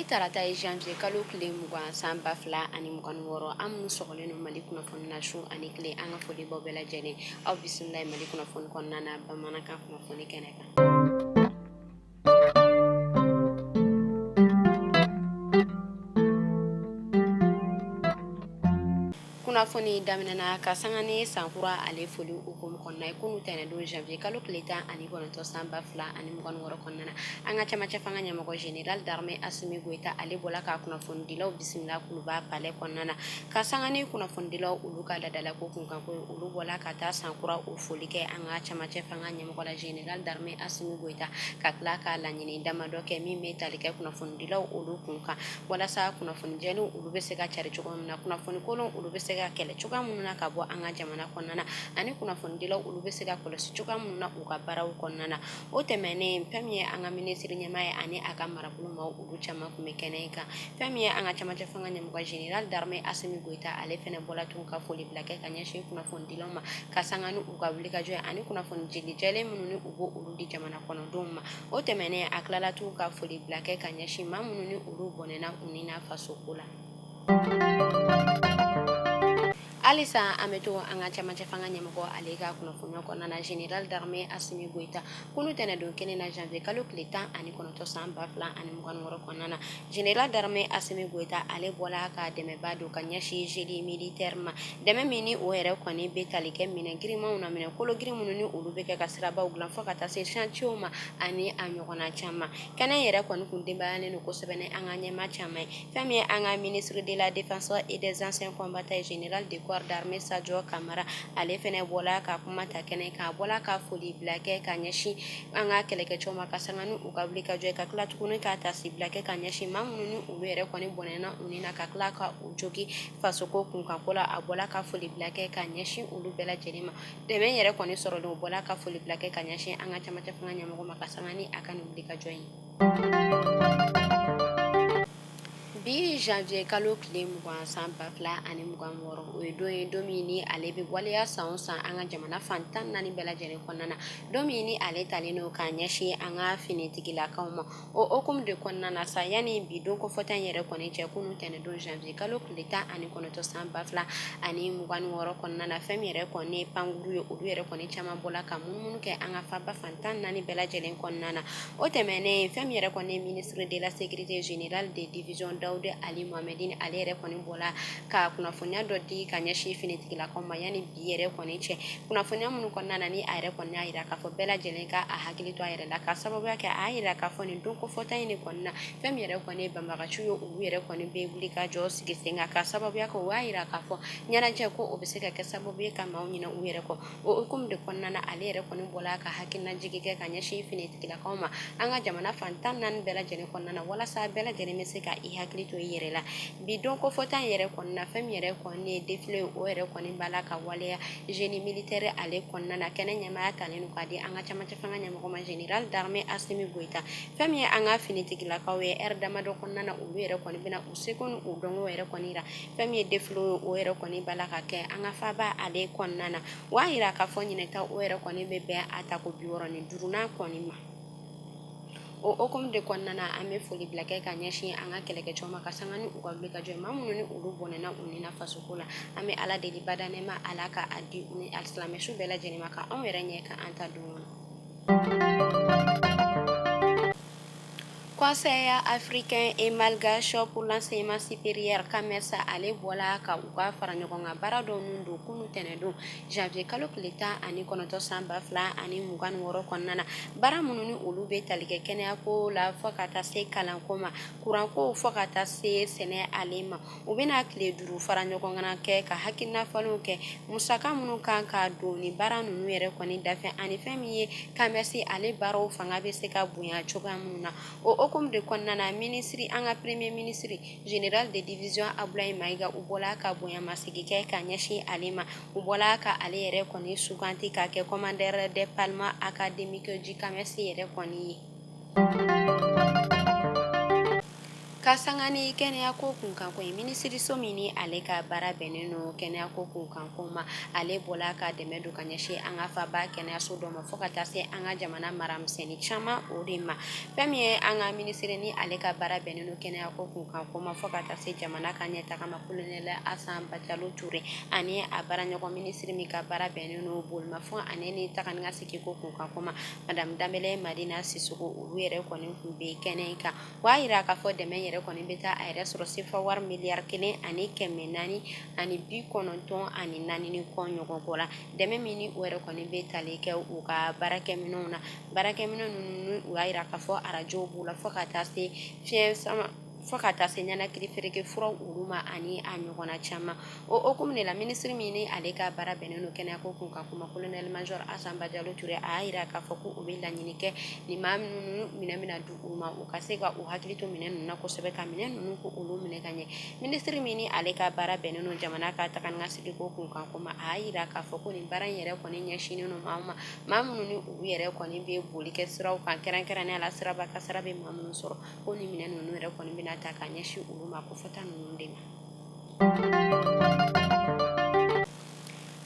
Bi ye tarata ye, janvier kalo tile 20, san 2026. An minnu sɔgɔlen don Mali kunnafoni na su ani tile, an ka foli b'aw bɛɛ lajɛlen. Aw bisimila Mali kunnafoni kɔnɔna na, bamanankan kunnafoni kɛnɛ kan. Kunnafoni daminɛna ka sanga ni sankura ale foli hukumu kɔnɔna ye. Kunu tɛnɛndon, janvier kalo tile 19, san 2026 kɔnɔna na, an ka cɛmancɛ fanga ɲɛmɔgɔ, général d'armée Asimi Goyita, ale bɔla ka kunnafonidilaw bisimila Kuluba palais kɔnɔna na, ka sanga ni kunnafonidilaw olu ka ladalako kunkanko ye. Olu bɔla ka taa sankura o foli kɛ an ka cɛmancɛ fanga ɲɛmɔgɔ la, général d'armée Asimi Goyita, ka tila ka laɲini damadɔ kɛ min bɛ tali kɛ kunnafonidilaw olu kun kan, walasa kunnafoni jɛlenw olu bɛ se ka cari cogo min na, kunnafoni kolon olu bɛ se ka kɛlɛ cogoya minnu na ka bɔ an ka jamana kɔnɔna na, ani kunnafonidilaw olu bɛ se ka kɔlɔsi cogoya minnu na u ka baaraw kɔnɔna na. O tɛmɛnen, fɛn min ye an ka minisiri ɲɛmaa ye ani a ka marabolo maaw, olu caman tun bɛ kɛnɛ in kan. Fɛn min ye an ka cɛmancɛ fanga ɲɛmɔgɔ, général d'armée Asimi Goyita, ale fɛnɛ bɔla tun ka foli bila kɛ ka ɲɛsin kunnafonidilaw ma, ka sanga ni u ka wulikajɔ ye ani kunnafoni jeli jɛlen minnu ni u b'o di jamana kɔnɔdenw ma. O tɛmɛnen, a tilala tun ka foli bila kɛ ka ɲɛsin maa minnu ni olu bɔnɛna u ni na fasoko la. Halisa an bɛ to an ka cɛmancɛ fanga ɲɛmɔgɔ ale ka kunnafoniya kɔnɔna na, général d'armée Asimi Goyita. Kunu tɛnɛndon kelen na, janvier kalo tile 19, san 2026 kɔnɔna na, général d'armée Asimi Goyita ale bɔla ka dɛmɛba don ka ɲɛsin génie militaire ma, dɛmɛ min ni o yɛrɛ kɔni bɛ tali kɛ minɛn girinmanw na, minɛn kolo girin minnu ni olu bɛ kɛ ka sirabaw dilan, fo ka taa se chantier ma ani a ɲɔgɔnna caman. Kɛnɛ yɛrɛ kɔni kun denbayalen don kosɛbɛ ni an ka ɲɛmaa caman ye. Fɛn min ye an ka ministre de la défense et des anciens combattants, général de corps d'armée Sadio Kamara, ale fɛnɛ bɔla ka kuma ta kɛnɛ kan. A bɔla ka foli bila kɛ ka ɲɛsin an ka kɛlɛkɛcɛw ma, ka sanga ni u ka wulikajɔ ye, ka tila tuguni ka taasibila kɛ ka ɲɛsin maa minnu ni olu yɛrɛ kɔni bɔnɛna u ni na, ka tila ka u jogi fasoko kunkanko la. A bɔla ka foli bila kɛ ka ɲɛsin olu bɛɛ lajɛlen ma. Dɛmɛ yɛrɛ kɔni sɔrɔlen, u bɔla ka foli bila kɛ ka ɲɛsin an ka cɛmancɛ fanga ɲɛmɔgɔ ma, ka sanga ni a ka nin wulikajɔ ye. Bi janvier kalo tile 20, san 2026, o ye don ye, don min ni ale bɛ waleya san o san an ka jamana fan 14 bɛɛ lajɛlen kɔnɔna na, don min ni ale talen don k'a ɲɛsin an ka finitigilakaw ma. O hukumu de kɔnɔna na sa, yanni bi don kofɔta in yɛrɛ kɔni cɛ, kunun tɛnɛndon, janvier kalo tile 19, san 2026 kɔnɔna na, fɛn min yɛrɛ kɔni ye pankuru ye, olu yɛrɛ kɔni caman bɔla ka munumunu kɛ an ka faba fan 14 bɛɛ lajɛlen kɔnɔna na. O tɛmɛnen, fɛn min yɛrɛ kɔni ye ministre de la sécurité, général de division Dawuda Ali Mohamedine, ale yɛrɛ kɔni bɔla ka kunnafoniya dɔ di ka ɲɛsin finitigilakaw ma yanni bi yɛrɛ kɔni cɛ, kunnafoniya minnu kɔnɔna na ni a yɛrɛ kɔni y'a jira k'a fɔ bɛɛ lajɛlen ka a hakili to a yɛrɛ la, ka sababuya kɛ a y'a jira k'a fɔ nin don kofɔta in de kɔni na, fɛn min yɛrɛ kɔni ye banbagaciw ye, olu yɛrɛ kɔni bɛ wuli ka jɔ sigi sen kan, ka sababuya kɛ o y'a jira k'a fɔ ɲɛnajɛ ko o bɛ se ka kɛ sababu ye ka maaw ɲinɛ u yɛrɛ kɔ. O hukumu de kɔnɔna na, ale yɛrɛ kɔni bɔla ka hakilinajigin kɛ ka ɲɛsin finitigilakaw ma an ka jamana fan 14 bɛɛ lajɛlen kɔnɔna na, walasa bɛɛ lajɛlen bɛ se ka i hakili to i yɛrɛ la. Bi don kofɔta in yɛrɛ kɔnɔna na, fɛn min yɛrɛ kɔni ye défilé ye, o yɛrɛ kɔni b'a la ka waleya génie militaire ale kɔnɔna na. Kɛnɛ ɲɛmaaya talen don k'a di an ka cɛmancɛ fanga ɲɛmɔgɔ ma, général d'armée Asimi Goyita. Fɛn min ye an ka finitigilakaw ye, ɛri damadɔ kɔnɔna na, olu yɛrɛ kɔni bɛna u seko ni u dɔnko yɛrɛ kɔni yira. Fɛn min ye défilé ye, o yɛrɛ kɔni b'a la ka kɛ an ka faba ale kɔnɔna na. O y'a yira k'a fɔ ɲinɛta o yɛrɛ kɔni bɛ bɛn a tako 65nan kɔni ma. O hukumu de kɔnɔna na, an bɛ foli bila kɛ ka ɲɛsin an ka kɛlɛkɛcɛw ma, ka sanga ni u ka wulikajɔ ye, maa minnu ni olu bɔnɛna u ni na fasoko la. An bɛ Ala deli bada nɛɛma, Ala ka a di u ni alisilamɛ su bɛɛ lajɛlen ma, ka anw yɛrɛ ɲɛ ka an ta don kɔnɔ. Conseil africain et malgache pour l'enseignement supérieur, CAMES, ale bɔla ka u ka fara ɲɔgɔn kan baara dɔ nun don kunu tɛnɛndon, janvier kalo tile 19, san 2026 kɔnɔna na, baara minnu ni olu bɛ tali kɛ kɛnɛyako la, fo ka taa se kalanko ma, kuranko, fo ka taa se sɛnɛ ale ma. U bɛna tile 5 fara ɲɔgɔn kan kɛ ka hakilina falenw kɛ, musaka minnu kan ka don ni baara ninnu yɛrɛ kɔni dafɛ, ani fɛn min ye CAMES ale baaraw fanga bɛ se ka bonya cogoya minnu na. O hukumu de kɔnɔna na, minisiri, an ka premier ministre, général de division Abulayi Mayiga, u bɔla ka bonyamasegin kɛ ka ɲɛsin ale ma. U bɔla ka ale yɛrɛ kɔni suganti ka kɛ commandeur des parlements académiques du CAMES yɛrɛ kɔni ye. Ka sanga ni kɛnɛyako kunkanko ye, minisiriso min ni ale ka baara bɛnnen don kɛnɛyako kunkanko ma, ale bɔla ka dɛmɛ don ka ɲɛsin an ka faba kɛnɛyaso dɔ ma, fo ka taa se an ka jamana maramisɛnnin caman o de ma. Fɛn min ye an ka minisiri ni ale ka baara bɛnnen don kɛnɛyako kunkanko ma, fo ka taa se jamana ka ɲɛtaga ma, kolonɛli Asan Bajalo Ture, ani a baaraɲɔgɔn minisiri min ka baara bɛnnen don bolimafɛn ani ni taga ni ka segin ko kunkanko ma, Madame Danbɛlɛ Madina Sisoko, olu yɛrɛ kɔni tun bɛ kɛnɛ kan. O y'a jira k'a fɔ dɛmɛ yɛrɛ kɔni bɛ taa a yɛrɛ sɔrɔ sefa wari miliyari 1 ani 494 ni kɔ ɲɔgɔn kɔ la. Dɛmɛ min ni o yɛrɛ kɔni bɛ tali kɛ u ka baarakɛminɛnw na, baarakɛminɛn ninnu, u y'a jira k'a fɔ arajow b'u la, fo ka taa se fiɲɛ sama, fo ka taa se ɲɛnakili fereke furaw olu ma, ani a ɲɔgɔnna caman. O hukumu de la, minisiri min ni ale ka baara bɛnnen don kɛnɛyako kunkanko ma, colonel major Asan Bajalo Ture, a y'a jira k'a fɔ ko u bɛ laɲini kɛ ni maa minnu minɛn bɛna di u ma, u ka se ka u hakili to minɛn ninnu na kosɛbɛ, ka minɛn ninnu ko olu minɛ ka ɲɛ. Minisiri min ni ale ka baara bɛnnen don jamana ka taga ni ka segin ko kunkanko ma, a y'a jira k'a fɔ ko nin baara in yɛrɛ kɔni ɲɛsinnen don maaw ma, maa minnu ni u yɛrɛ kɔni bɛ boli kɛ siraw kan, kɛrɛnkɛrɛnnenya la siraba kasara bɛ maa minnu sɔrɔ, ko nin minɛn ninnu yɛrɛ kɔni bɛna ta ka ɲɛsin olu ma ko fɔta ninnu de ma.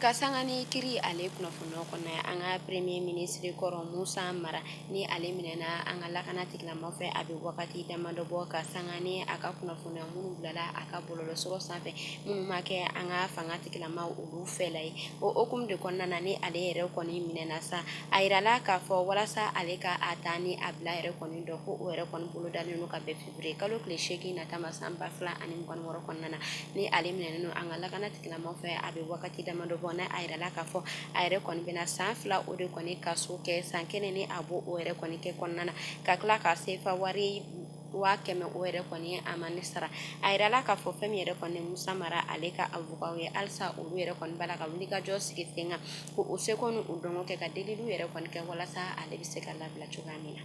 Ka sanga ni kiri ale kunnafoniya kɔnɔ, an ka premier ministre kɔrɔ Musa Mara ni ale minɛna an ka lakana tigilamaw fɛ a bɛ wagati damadɔ bɔ, ka sanga ni a ka kunnafoniya minnu bilala a ka bɔlɔlɔsɔrɔ sanfɛ, minnu ma kɛ an ka fanga tigilamaw olu fɛla ye. O hukumu de kɔnɔna na ni ale yɛrɛ kɔni minɛna sa, a yirala k'a fɔ walasa ale ka a ta ni a bila yɛrɛ kɔni dɔn, ko o yɛrɛ kɔni bolodalen don ka bɛn février kalo tile 8 nata ma san 2026 kɔnɔna na. Ni ale minɛnen don an ka lakana tigilamaw fɛ a bɛ wagati damadɔ bɔ, n'a a yirala k'a fɔ a yɛrɛ kɔni bɛna san 2 o de kɔni kaso kɛ, san 1 ni a b'o o yɛrɛ kɔni kɛ kɔnɔna na, ka tila ka sefa wari 100 000 o yɛrɛ kɔni amande sara. A yirala k'a fɔ fɛn min yɛrɛ kɔni Musa Mara ale ka avocat ye, halisa olu yɛrɛ kɔni b'a la ka wulikajɔ sigi sen kan, ko u seko ni u dɔnko kɛ ka deliliw yɛrɛ kɔni kɛ walasa ale bɛ se ka labila cogoya min na.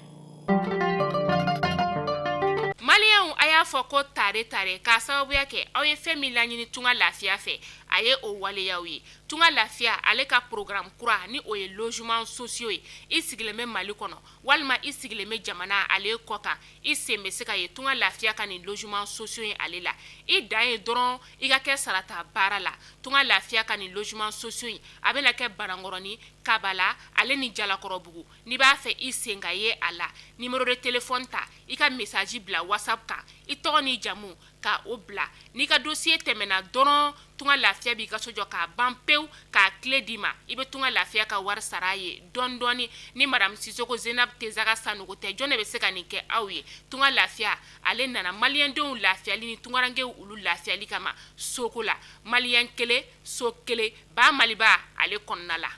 Maliyɛnw, a y'a fɔ ko tare tare k'a sababuya kɛ aw ye fɛn min laɲini Tunga Lafiya fɛ, a ye o waleyaw ye. Tunga Lafiya ale ka programme kura ni o ye logement sociaux ye. I sigilen bɛ Mali kɔnɔ walima i sigilen bɛ jamana ale kɔ kan, i sen bɛ se ka ye Tunga Lafiya ka nin logement sociaux in ale la. I dan ye dɔrɔn i ka kɛ sarata baara la. Tunga Lafiya ka nin logement sociaux in a bɛna kɛ Banankɔrɔni, Kabala ale ni Jalakɔrɔbugu. N'i b'a fɛ i sen ka ye a la, numéro de téléphone ta, i ka message bila WhatsApp kan, i tɔgɔ n'i jamu ka o bila. N'i ka dossier tɛmɛna dɔrɔn, Tunga Lafiya b'i ka so jɔ k'a ban pewu, k'a clé d'i ma. I bɛ Tunga Lafiya ka wari sara a ye dɔɔni dɔɔni. Ni madame Sisoko Zenab Tezaga Sanogo tɛ, jɔn de bɛ se ka nin kɛ aw ye? Tunga Lafiya ale nana maliyɛndenw lafiyali ni tungarankew olu lafiyali kama soko la. Maliyɛn kelen, so kelen, ba Maliba ale kɔnɔna la.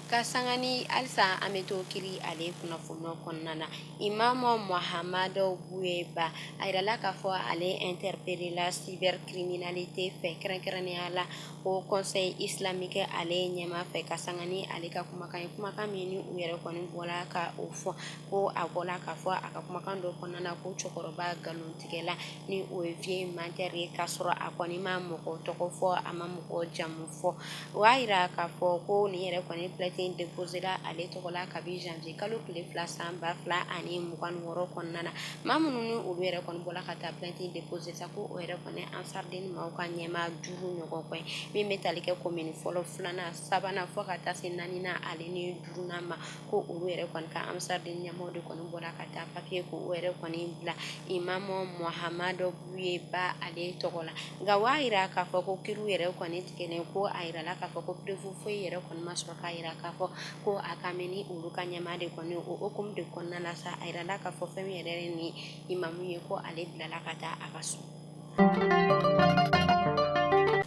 Ka sanga ni halisa an bɛ to kiri ale kunnafoniyaw kɔnɔna na, Imamu Mahamadu Buye Ba, a yirala k'a fɔ ale interpellé la cybercriminalité fɛ, kɛrɛnkɛrɛnnenya la Haut Conseil islamique ale ɲɛmaa fɛ, ka sanga ni ale ka kumakan ye, kumakan min ni u yɛrɛ kɔni bɔla ka o fɔ, ko a bɔla k'a fɔ a ka kumakan dɔ kɔnɔna na ko cɛkɔrɔba nkalontigɛla ni o ye vieux menteur ye, k'a sɔrɔ a kɔni ma mɔgɔ tɔgɔ fɔ, a ma mɔgɔ jamu fɔ. O y'a yira k'a fɔ ko nin yɛrɛ kɔni plainte in déposé la ale tɔgɔ la kabi janvier kalo tile 2 san 2026 kɔnɔna na. Maa minnu ni olu yɛrɛ kɔni bɔla ka taa plainte in déposé sa, ko o yɛrɛ kɔni Ansariden maaw ka ɲɛmaa 5 ɲɔgɔn kɔ ye, min bɛ tali kɛ commune fɔlɔ, filanan, sabanan, fo ka taa se naaninan ale ni duurunan ma, ko olu yɛrɛ kɔni ka Ansariden ɲɛmaaw de kɔni bɔra ka taa papier ko o yɛrɛ kɔni bila Imamu Mahamadu Buye Ba ale tɔgɔ la. Nka o y'a yira k'a fɔ ko kiriw yɛrɛ kɔni tigɛlen ko a yirala k'a fɔ ko preuve foyi yɛrɛ kɔni ma sɔrɔ k'a yira k'a fɔ ko a kan bɛ ni olu ka ɲɛmaa de kɔni. O hukumu de kɔnɔna la sa, a yirala k'a fɔ fɛn min yɛrɛ ni imamu ye, ko ale bilala ka taa a ka so.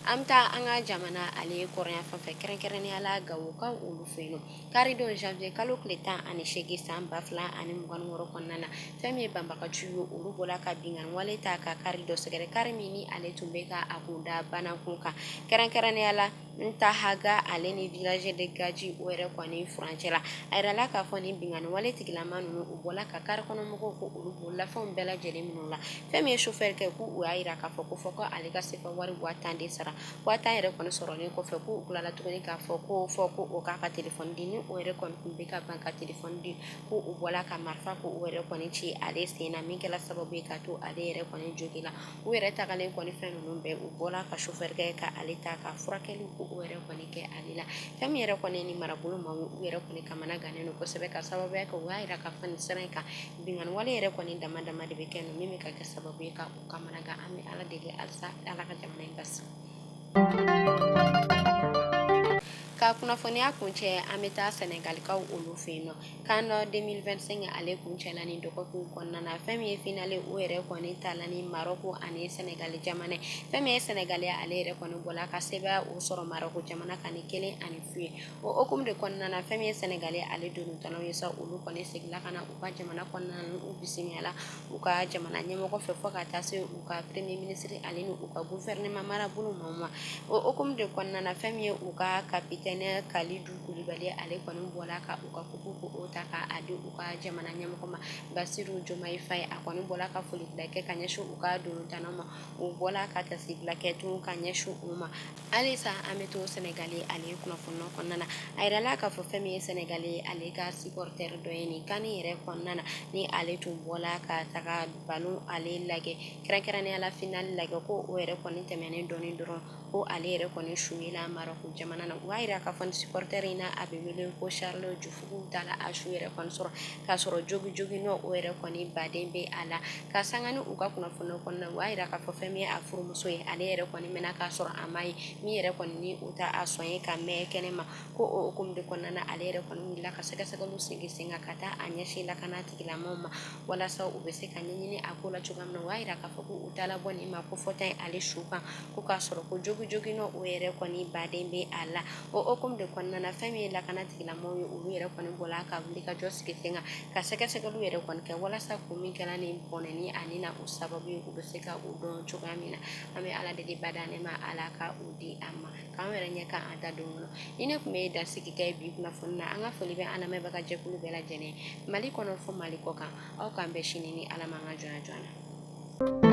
An bɛ taa an ka jamana ale kɔrɔnya fan fɛ, kɛrɛnkɛrɛnnenya la Gawokaw olu fɛ yen nɔ. Karidon janvier kalo tile 18 san 2026 kɔnɔna na, fɛn min ye banbagaciw ye, olu bɔla ka binkanni wale ta ka kari dɔ sɛgɛrɛ, kari min ni ale tun bɛ ka a kun da Banakun kan, kɛrɛnkɛrɛnnenya la Ntahaga ale ni village de Gadji o yɛrɛ kɔni furancɛ la. A yirala k'a fɔ nin binkanni wale tigilama ninnu, u bɔla ka kari kɔnɔ mɔgɔw ko olu bololafɛnw bɛɛ lajɛlen minɛ u la. Fɛn min ye chauffeur kɛ, k'u u y'a yira k'a fɔ ko fɔ ko ale ka sefa wari 10,000 de sara. 10,000 yɛrɛ kɔni sɔrɔlen kɔfɛ, k'u tilala tuguni k'a fɔ ko fɔ ko o k'a ka telefɔni di. Ni o yɛrɛ kɔni tun bɛ ka ban ka telefɔni di, ko u bɔla ka marifa ko o yɛrɛ kɔni ci ale sen na, min kɛla sababu ye ka to ale yɛrɛ kɔni jogi la. U yɛrɛ tagalen kɔni fɛn ninnu bɛɛ, u bɔla ka chauffeur kɛ ka ale ta ka furakɛli ko o yɛrɛ kɔni kɛ ale la. Fɛn min yɛrɛ kɔni ni marabolo maaw, u yɛrɛ kɔni kamana gannen don kosɛbɛ, ka sababuya kɛ u y'a yira k'a fɔ nin sira in kan, binkanni wale yɛrɛ kɔni dama dama de bɛ kɛ min bɛ ka kɛ sababu ye ka u kamana gan. An bɛ Ala deli halisa, Ala ka jamana in basigi. Ka kunnafoniya kuncɛ, an bɛ taa Sɛnɛgalikaw olu fɛ yen nɔ. CAN 2025 ale kuncɛla ni dɔgɔkun kɔnɔna na. Fɛn min ye finale, o yɛrɛ kɔni tala ni Maroc ani Senegal jamana. Fɛn min ye Senegal, ale yɛrɛ kɔni bɔla ka sebaaya o sɔrɔ Maroc jamana kan ni 1-0 ye. O hukumu de kɔnɔna na, fɛn min ye Senegal ale dolantannaw ye sa, olu kɔni seginna ka na u ka jamana kɔnɔna na. U bisimilala u ka jamana ɲɛmɔgɔ fɛ, fo ka taa se u ka premier ministre ale ni u ka gouvernement marabolo maaw ma. O hukumu de kɔnɔna na, fɛn min ye u ka capitaine Kalidou Koulibaly, ale kɔni bɔla ka u ka coupe ko o ta k'a di u ka jamana ɲɛmɔgɔ ma, Bassirou Diomaye Faye. A kɔni bɔla ka folibila kɛ ka ɲɛsin u ka dolantannaw ma. U bɔla ka tasibila kɛ tun ka ɲɛsin u ma. Halisa an bɛ to Senegal ale kunnafoni kɔnɔna na. A yirala k'a fɔ fɛn min ye Senegal ale ka supporter dɔ ye nin CAN yɛrɛ kɔnɔna na, ni ale tun bɔla ka taga ballon ale lajɛ, kɛrɛnkɛrɛnnenya la finale lajɛ, ko o yɛrɛ kɔni tɛmɛnen dɔɔnin dɔrɔn, ko ale yɛrɛ kɔni su yela Maroc jamana na. U b'a yira k'a fɔ ni supporter in na, a bɛ wele ko Charles Diouf, taara a su yɛrɛ kɔni sɔrɔ k'a sɔrɔ jogi jogi n'o o yɛrɛ kɔni baden bɛ a la. Ka sanga ni u ka kunnafoni kɔnɔna, u b'a yira k'a fɔ fɛn min ye a furumuso ye, ale yɛrɛ kɔni mɛnna k'a sɔrɔ a ma ye, min yɛrɛ kɔni ni u ta a sɔn ye ka mɛn kɛnɛ ma. Ko o hukumu de kɔnɔna na, ale yɛrɛ kɔni wulila ka sɛgɛsɛgɛliw sigi sen kan ka taa a ɲɛsin lakana tigilamɔgɔw ma, walasa u bɛ se ka ɲɛɲini a ko la cogoya min na. U b'a yira k'a fɔ ko u taala bɔ nin ma ko fɔta ye ale su kan, ko k'a sɔrɔ ko jogi jogi n'o o yɛrɛ kɔni baden bɛ a la. O hukumu de kɔnɔna na, fɛn min ye lakana tigilamɔgɔw ye, olu yɛrɛ kɔni bɔla ka wuli ka jɔ sigi sen kan ka sɛgɛsɛgɛliw yɛrɛ kɔni kɛ, walasa ko min kɛra nin bɔnɛni ani na o sababu ye, u bɛ se ka o dɔn cogoya min na. An bɛ Ala deli bada ne ma, Ala ka o di an ma k'an yɛrɛ ɲɛ kan an ta don kɔnɔ. Ni ne tun bɛ dansigi kɛ bi kunnafoni na. An ka foli bɛ an lamɛnbaga jɛkulu bɛɛ lajɛlen, Mali kɔnɔ fo Mali kɔ kan. Aw k'an bɛn sini ni Ala m'an ka jɔnya joona.